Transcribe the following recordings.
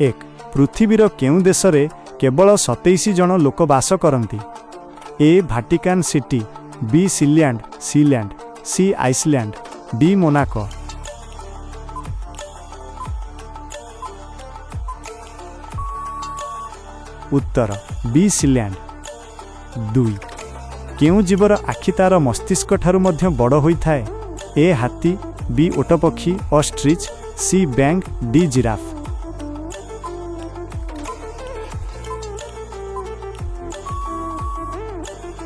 1. ପୃଥିବୀର କେଉଁ ଦେଶରେ କେବଳ 27 ଜଣ ଲୋକ ବାସ କରନ୍ତି? ଏ ଭାଟିକାନ ସିଟି, ବି Sealand Sealand, C Iceland, D Monaco. ଉତ୍ତର ବି ସିଲ୍ୟାଣ୍ଡ। 2. କେଉଁ ଜୀବର ଆଖି ତାର ମସ୍ତିଷ୍କଠାରୁ ମଧ୍ୟ ବଡ଼ ହୋଇଥାଏ? ଏ ହାତୀ, ବି ଓଟପକ୍ଷୀ, ଅଷ୍ଟ୍ରିଚ୍, ସି ବ୍ୟାଙ୍ଗ, ଡି ଜିରାଫ।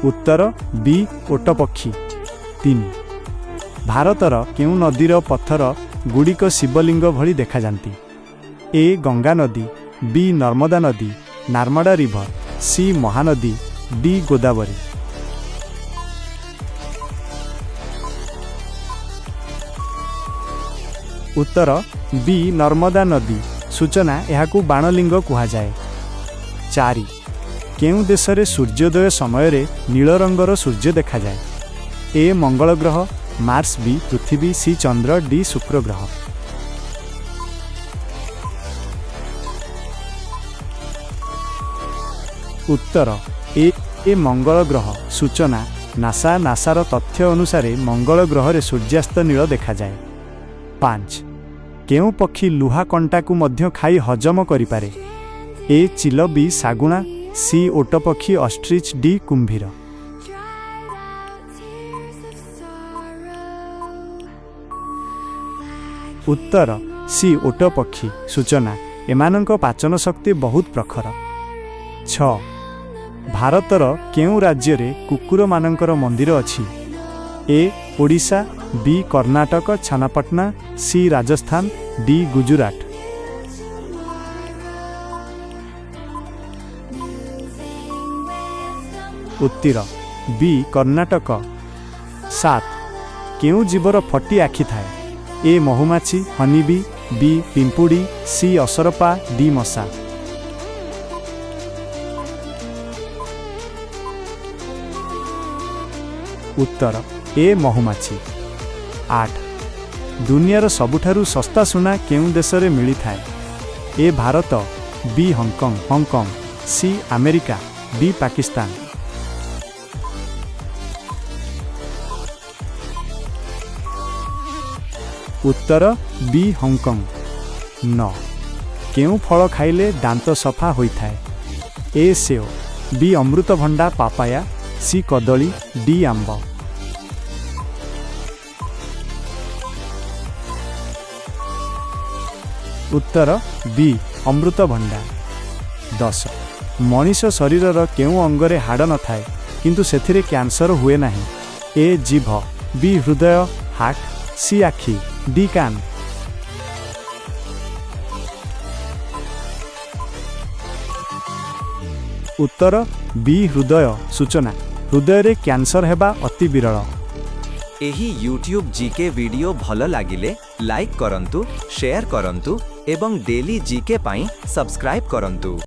ଉତ୍ତର ବି ଓଟପକ୍ଷୀ। 3. ଭାରତର କେଉଁ ନଦୀର ପଥର ଗୁଡ଼ିକ ଶିବଲିଙ୍ଗ ଭଳି ଦେଖାଯାନ୍ତି? ଏ ଗଙ୍ଗା ନଦୀ, ବି ନର୍ମଦା ନଦୀ, Narmada river, C Mahanadi, D Godavari. ଉତ୍ତର ବି ନର୍ମଦା ନଦୀ। ସୂଚନା, ଏହାକୁ ବାଣଲିଙ୍ଗ କୁହାଯାଏ। 4. କେଉଁ ଦେଶରେ ସୂର୍ଯ୍ୟୋଦୟ ସମୟରେ ନୀଳ ରଙ୍ଗର ସୂର୍ଯ୍ୟ ଦେଖାଯାଏ? ଏ ମଙ୍ଗଳ ଗ୍ରହ, ମାର୍ସ, ବି ପୃଥିବୀ, ସି ଚନ୍ଦ୍ର, ଡି ଶୁକ୍ର ଗ୍ରହ। ଉତ୍ତର ଏ ମଙ୍ଗଳ ଗ୍ରହ। ସୂଚନା, ନାସାର ତଥ୍ୟ ଅନୁସାରେ ମଙ୍ଗଳ ଗ୍ରହରେ ସୂର୍ଯ୍ୟାସ୍ତ ନୀଳ ଦେଖାଯାଏ। 5. କେଉଁ ପକ୍ଷୀ ଲୁହା କଣ୍ଟାକୁ ମଧ୍ୟ ଖାଇ ହଜମ କରିପାରେ? ଏ ଚିଲ, ବି ଶାଗୁଣା, ସି ଓଟପକ୍ଷୀ, ଅଷ୍ଟ୍ରିଚ୍, ଡି କୁମ୍ଭୀର। Dried out tears of sorrow. ଉତ୍ତର ସି ଓଟପକ୍ଷୀ। ସୂଚନା, ଏମାନଙ୍କ ପାଚନ ଶକ୍ତି ବହୁତ ପ୍ରଖର। 6. ଭାରତର କେଉଁ ରାଜ୍ୟରେ କୁକୁରମାନଙ୍କର ମନ୍ଦିର ଅଛି? A Odisha, B Karnataka Channapatna, C Rajasthan, D Gujarat. Moving with the ଉତ୍ତର ବି କର୍ଣ୍ଣାଟକ। 7. କେଉଁ ଜୀବର ଫଟି ଆଖି ଥାଏ? ଏ ମହୁମାଛି, ହନିବି, ବି ପିମ୍ପୁଡ଼ି, ସି ଅସରପା, ଡି ମଶା। ଉତ୍ତର ଏ ମହୁମାଛି। 8. ଦୁନିଆର ସବୁଠାରୁ ଶସ୍ତା ସୁନା କେଉଁ ଦେଶରେ ମିଳିଥାଏ? ଏ ଭାରତ, ବି Hong Kong Hong Kong, C America, D Pakistan. ଉତ୍ତର ବି ହଂକଂ। 9. କେଉଁ ଫଳ ଖାଇଲେ ଦାନ୍ତ ସଫା ହୋଇଥାଏ? ଏ ସେଓ, ବି ଅମୃତଭଣ୍ଡା, ପାପାୟା, ସି କଦଳୀ, ଡି ଆମ୍ବ। ଉତ୍ତର ବି ଅମୃତଭଣ୍ଡା। 10. ମଣିଷ ଶରୀରର କେଉଁ ଅଙ୍ଗରେ ହାଡ଼ ନଥାଏ, କିନ୍ତୁ ସେଥିରେ କ୍ୟାନ୍ସର ହୁଏ ନାହିଁ? ଏ ଜିଭ, ବି ହୃଦୟ, ହାର୍ଟ, ସି ଆଖି, ଡି କାନ। ଉତ୍ତର ବି ହୃଦୟ। ସୂଚନା, ହୃଦୟରେ କ୍ୟାନ୍ସର ହେବା ଅତି ବିରଳ। ଏହି ୟୁଟ୍ୟୁବ୍ ଜିକେ ଭିଡିଓ ଭଲ ଲାଗିଲେ ଲାଇକ୍ କରନ୍ତୁ, ସେୟାର କରନ୍ତୁ ଏବଂ ଡେଲି ଜିକେ ପାଇଁ ସବସ୍କ୍ରାଇବ୍ କରନ୍ତୁ।